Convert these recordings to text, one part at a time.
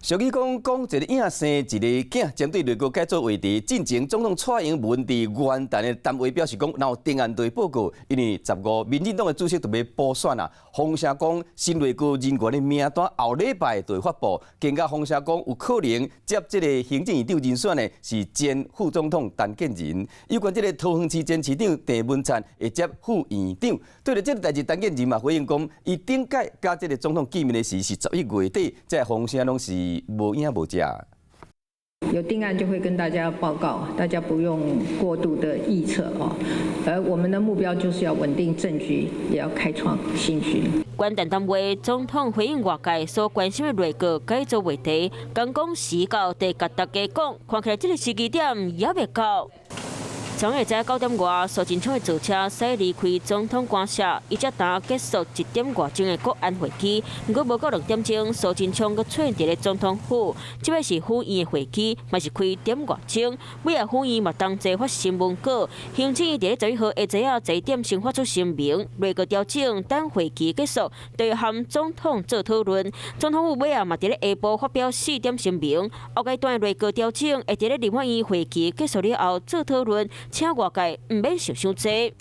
俗語講，講一个影生一个囝，針對內閣改組話題，進前總統蔡英文佇元旦的談話表示講，若有定案就會報告，因為15民進黨的主席就欲補選啊。風聲講新內閣人員的名單後禮拜就會發布，更加風聲講有可能接這个行政院長人選的是前副總統陳建仁。有關這个桃園市前市長鄭文燦會接副院長，對著這个代誌，陳建仁嘛回應講，伊頂擺佮這个總統見面的時是11月底，這个風聲攏是無影無跡。有定案就會跟大家報告，大家不用過度的臆測哦。而我們的目標就是要穩定政局，也要開創新局。元旦談話，總統回應外界所關心的內閣改組話題，剛講時到，得共大家講，看起來這个時機點猶未到。昨下早9點外，蘇貞昌的座車駛離開總統官舍，伊才剛結束1點外鐘的國安會議。毋過無夠2點鐘，蘇貞昌閣出現佇咧總統府，這擺是府院的會議，嘛是開點外鐘。尾仔府院嘛同齊發新聞稿，行政院佇咧11號下晝仔10點先發出聲明，內閣調整等會期結束，就會和總統做討論。總統府尾仔嘛佇咧下晡發表4點聲明，後階段內閣調整會佇咧立法院會期結束了後做討論。請外界毋免想傷濟。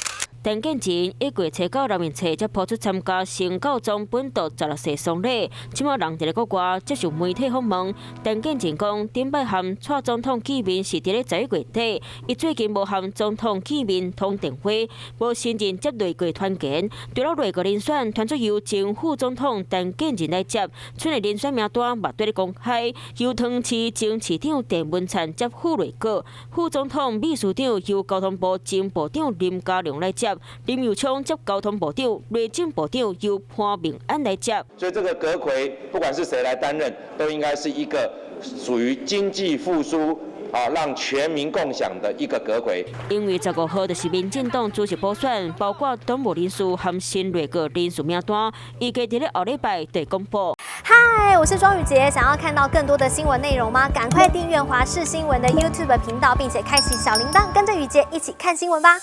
陳建仁1月初9劉面冊才拋出參加新教宗本篤十六世喪禮，這馬人佇咧國外接受媒體訪問。陳建仁講，頂擺和蔡總統見面是佇咧11月底，伊最近無和總統見面通電話，無承認接內閣團結。除了內閣人選，傳出由前副總統陳建仁來接，賰的人選名單嘛綴咧公開，由桃園市前市長鄭文燦接副內閣，副總統秘書長由交通部前部長林佳龍來接。林右昌接交通部長，內政部長由潘孟安來接。所以這個閣揆，不管是誰來擔任，都應該是一個屬於經濟復甦啊，讓全民共享的一個閣揆。因為15號就是民進黨主席補選，包括黨務人事和新內閣人事名單，預計佇咧後禮拜就會公布。嗨，我是莊宇傑，想要看到更多的新聞內容嗎？趕快訂閱華視新聞的 YouTube 頻道，並且開啟小鈴鐺，跟着宇傑一起看新聞吧。